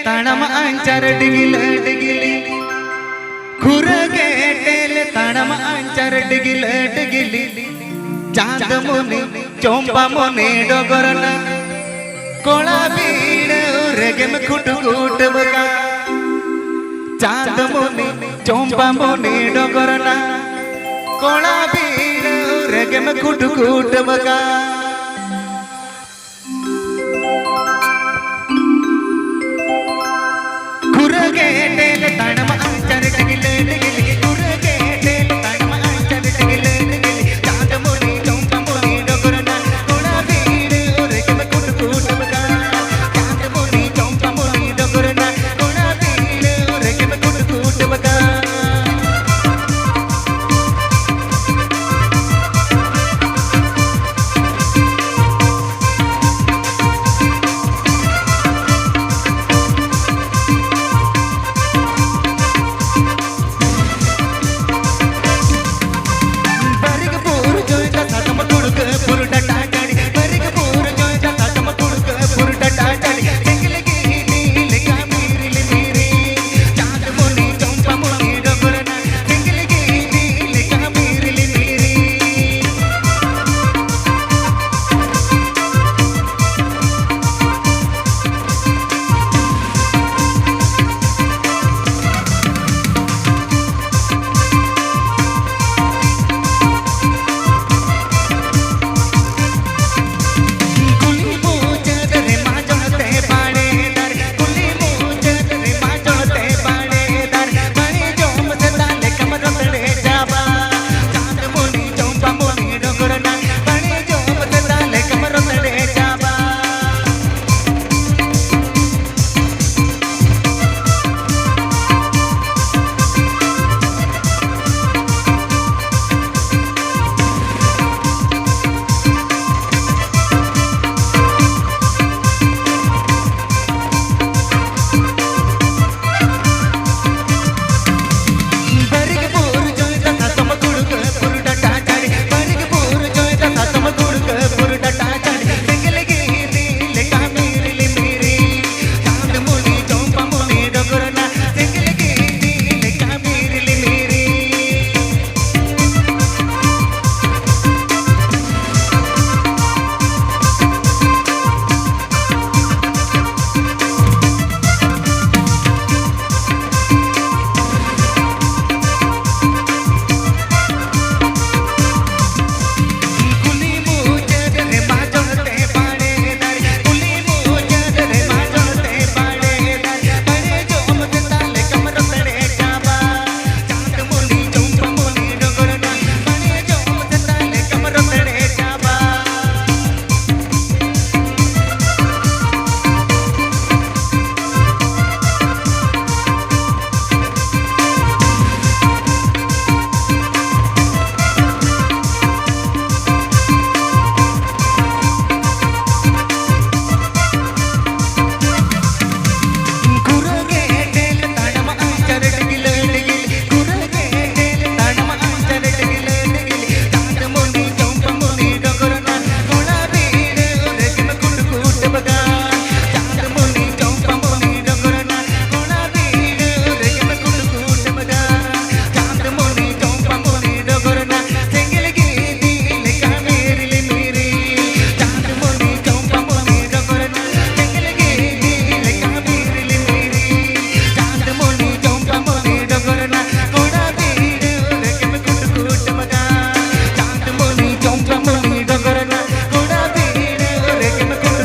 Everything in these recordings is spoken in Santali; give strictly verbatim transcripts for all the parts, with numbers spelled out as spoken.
ᱛᱟᱲᱟᱢ ᱟᱧᱪᱟᱨ ᱰᱤᱜᱤᱞ ᱰᱤᱜᱤᱞᱤ, ᱠᱷᱩᱨᱟᱹ ᱜᱮ ᱮᱴᱮᱞ ᱛᱟᱲᱟᱢ ᱟᱧᱪᱟᱨ ᱰᱤᱜᱤᱞ ᱰᱤᱜᱤᱞᱤ᱾ ᱪᱟᱸᱫᱽ ᱢᱩᱱᱤ ᱪᱚᱢᱯᱟ ᱢᱩᱱᱤ ᱰᱚᱜᱚᱨ ᱱᱟ, ᱠᱚᱲᱟ ᱵᱤᱲᱟᱹᱣ ᱨᱮᱜᱮᱢ ᱠᱷᱩᱴ ᱠᱷᱩᱴ ᱵᱚᱜᱟ᱾ ᱪᱟᱸᱫᱽ ᱢᱩᱱᱤ ᱪᱚᱢᱯᱟ ᱢᱩᱱᱤ ᱰᱚᱜᱚᱨ ᱱᱟ, ᱠᱚᱲᱟ ᱵᱤᱲᱟᱹᱣ ᱨᱮᱜᱮᱢ ᱠᱷᱩᱴ ᱠᱷᱩᱴ ᱵᱚᱜᱟ᱾ ᱠᱷᱩᱨᱟᱹ ᱜᱮ ᱮᱴᱮᱞ ᱛᱟᱲᱟᱢ ᱟᱧᱪᱟᱨ ᱰᱤᱜᱤᱞ ᱰᱤᱜᱤᱞ, ᱠᱷᱩᱨᱟᱹ ᱜᱮ ᱮᱴᱮᱞ ᱛᱟᱲᱟᱢ ᱟᱧᱪᱟᱨ ᱰᱤᱜᱤᱞ ᱰᱤᱜᱤᱞ᱾ ᱪᱟᱸᱫᱽ ᱢᱩᱱᱤ ᱪᱚᱢᱯᱟ ᱢᱩᱱᱤ ᱰᱚᱜᱚᱨ ᱱᱟ, ᱠᱚᱲᱟ ᱵᱤᱲᱟᱹᱣ ᱨᱮᱜᱮᱢ ᱠᱩᱴ ᱠᱩᱴ ᱵᱟᱜᱟ᱾ ᱪᱟᱸᱫᱽ ᱢᱩᱱᱤ ᱪᱚᱢᱯᱟ ᱢᱩᱱᱤ ᱰᱚᱜᱚᱨ ᱱᱟ, ᱠᱚᱲᱟ ᱵᱤᱲᱟᱹᱣ ᱨᱮᱜᱮᱢ ᱠᱩᱴ ᱠᱩᱴ ᱵᱟᱜᱟ᱾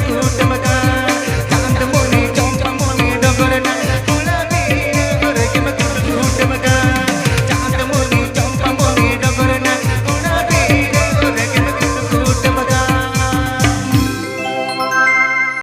ᱠᱩᱴ